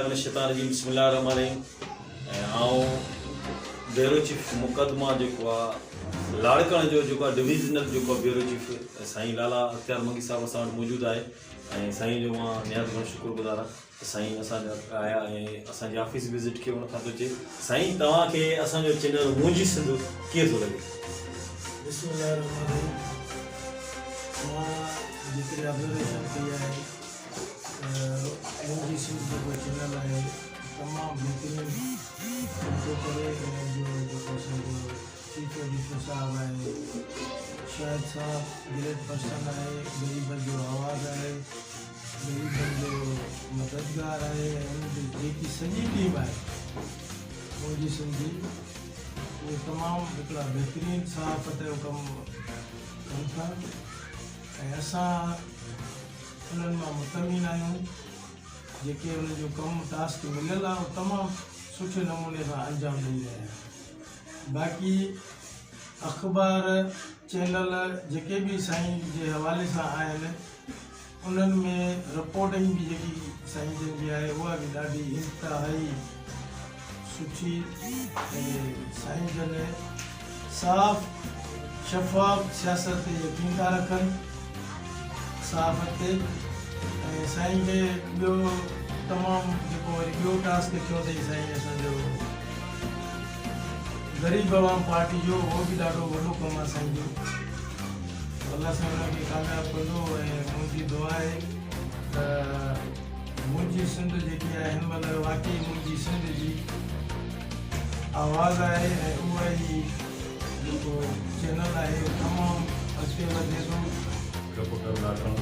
من الشيطان الرجيم بسم الله الرحمن الرحيم ۽ آئون بيورو چيف مقدمه جيڪو آ لاڙڪاڻي جو جيڪو آ ڊويزنل جيڪو آ بيورو چيف سائين لالا اختيار منگي صاحب اسان وٽ موجود آهي ۽ سائين جو مان نهايت گهڻو شڪر گذار آهيان ته سائين اسان وٽ آيا ۽ اسان جي آفيس وزٽ ڪيو ان کان ٿو چئي سائين توهان کي اسان جو چينل منهنجي سنڌ ڪيئن ٿو لڳي. بسم الله الرحمن الرحيم مان جيتري آبزرويشن ڪئي آهي منهنجي سنڌ جيڪو چينل آهي تمام بهترين ڪم ٿو ڪري ۽ ان جو جيڪو اسان جو چيف ايڊيٽر صاحب آهي شاهد صاحب گريٽ پرسن آهي غريبن جو آواز آهي غريبن جو مددگار آهي ۽ ان جي جيڪي سڄي ٽيم آهي منهنجي سنڌ جي اهي تمام هڪڙا بهترين صحافت جو ڪم ڪن ٿا ۽ اسان انهن مان مطمئن آهيون جيڪي انهن جو ڪم ٽاسڪ مليل آهي اهو تمام سٺي نموني سان انجام ڏئي رهيا آهن باقي اخبار چينل جيڪي به سائين جي حوالي سان آهن انهن ۾ رپورٽنگ به جيڪي سائين جن جي آهي اها به ڏاڍي انتهائي سٺي ۽ سائين جن صاف شفاف سياست تي يقين ٿا رکن صحافت تي ۽ سائين کي ٻيو تمام جيڪو وري ٻيو ٽاسڪ ٿيو اٿئي سائين اسان جو غريب عوام پارٽي جو اهو به ڏاڍو وڏو ڪم آهي سائين جو الله سائين انهن کي ڪامياب ڪندو ۽ منهنجي دعا آهي ته منهنجي سنڌ جيڪي آهي هن مهل واقعي منهنجي سنڌ جي آواز آهي ۽ اها ئي جيڪو چينل آهي اهو تمام اڳتي وڌي ٿو. رپورٽر لاڙڪاڻو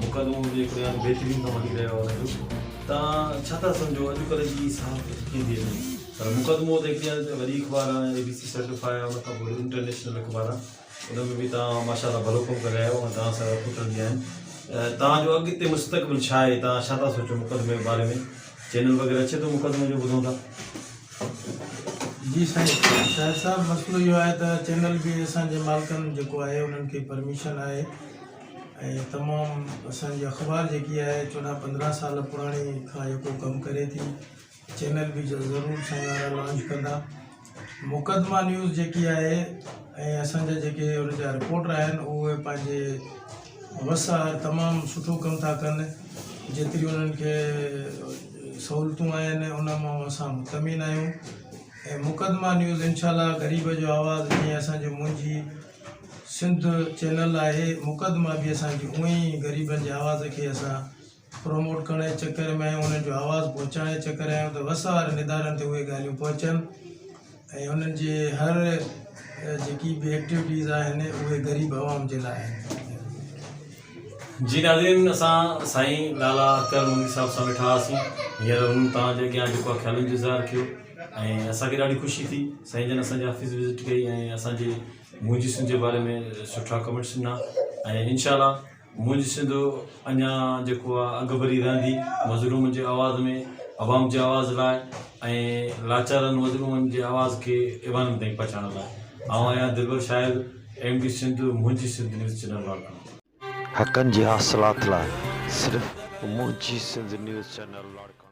مقدمو به هڪڙو يعني بهترين ڪم هلي رهيو آهي ان جو تان ڇا ٿا سمجهو اڄڪلهه جي صحافت ڪيئن ٿي وڃي پر مقدمو ته هڪڙي وڏي اخبار آهي اي بي سي سرٽيفائي آهي ان کان پوء انٽرنيشنل اخبار آهي ان ۾ به توهان ماشاء الله ڀلو ڪم ڪري رهيا آهيو ۽ توهان سان رپورٽر به آهن توهان جو اڳتي مستقبل ڇا آهي توهان ڇا ٿا سوچو مقدمي جي باري ۾ چينل وغيره اچي ٿو مقدمي جو ٻڌون ٿا. جي سائين شاهد صاحب مسئلو اهو آهي ته چينل به اسان جي مالڪن جيڪو آهي انهن کي پرميشن آهي ۽ تمام اسان جي اخبار جيڪي آهي 14 15 سال پراڻي کان جيڪو ڪم ڪري ٿي چينل به ضرور سائين وارا لانچ ڪندا. مقدمه نيوز جيڪي آهي ۽ اسان جا جيڪي ان جا رپورٽر آهن اهي پنهنجي وس آهر تمام سٺو ڪم ٿا ڪن جيتري انهن کي سهولتون آهن ان مان اسان مطمئن آهيون ۽ مقدمه نيوز انشاء الله غريب جو آواز جيئن اسانجو منهنجي سنڌ چينل آهي مقدمه به اسانجي اونئي ئي غريبن جي آواز کي اسان پروموٽ ڪرڻ جي چڪر ۾ آهيون انهن جو آواز پهچائڻ جي چڪر ۾ آهيون ته وس وارن ادارن تي اهي ڳالهيون پهچن ۽ انهن جي هر جيڪي به ايڪٽيوٽيز آهن اهي غريب عوام جي لاء آهن. جي ناظرين اسان سائين لالا اختيار منگي صاحب سان ويٺا هئاسين هينئر انهن توهان جي اڳيان جيڪو آهي خيالن جو اظهار ڪيو ۽ اسان کي ڏاڍي خوشي ٿي سائين جن اسان جي آفيس وزٽ ڪئي ۽ اسان جي منهنجي سنڌ جي باري ۾ سٺا ڪمينٽس ڏنا ۽ انشاء الله منهنجي سنڌ اڃا جيڪو آ اڳڀري رهندي مظلومن جي آواز ۾ عوام جي آواز لاء ۽ لاچارن مظلومن جي آواز کي ايوانن تائين پهچائڻ لاء آئون آهيان دلبر شاهد ايم ڊي سنڌ منهنجي سنڌ نيوز چينل لاڙڪاڻو. حقن جي حاصلات لاء صرف منهنجي سنڌ نيوز چينل لاڙڪاڻو.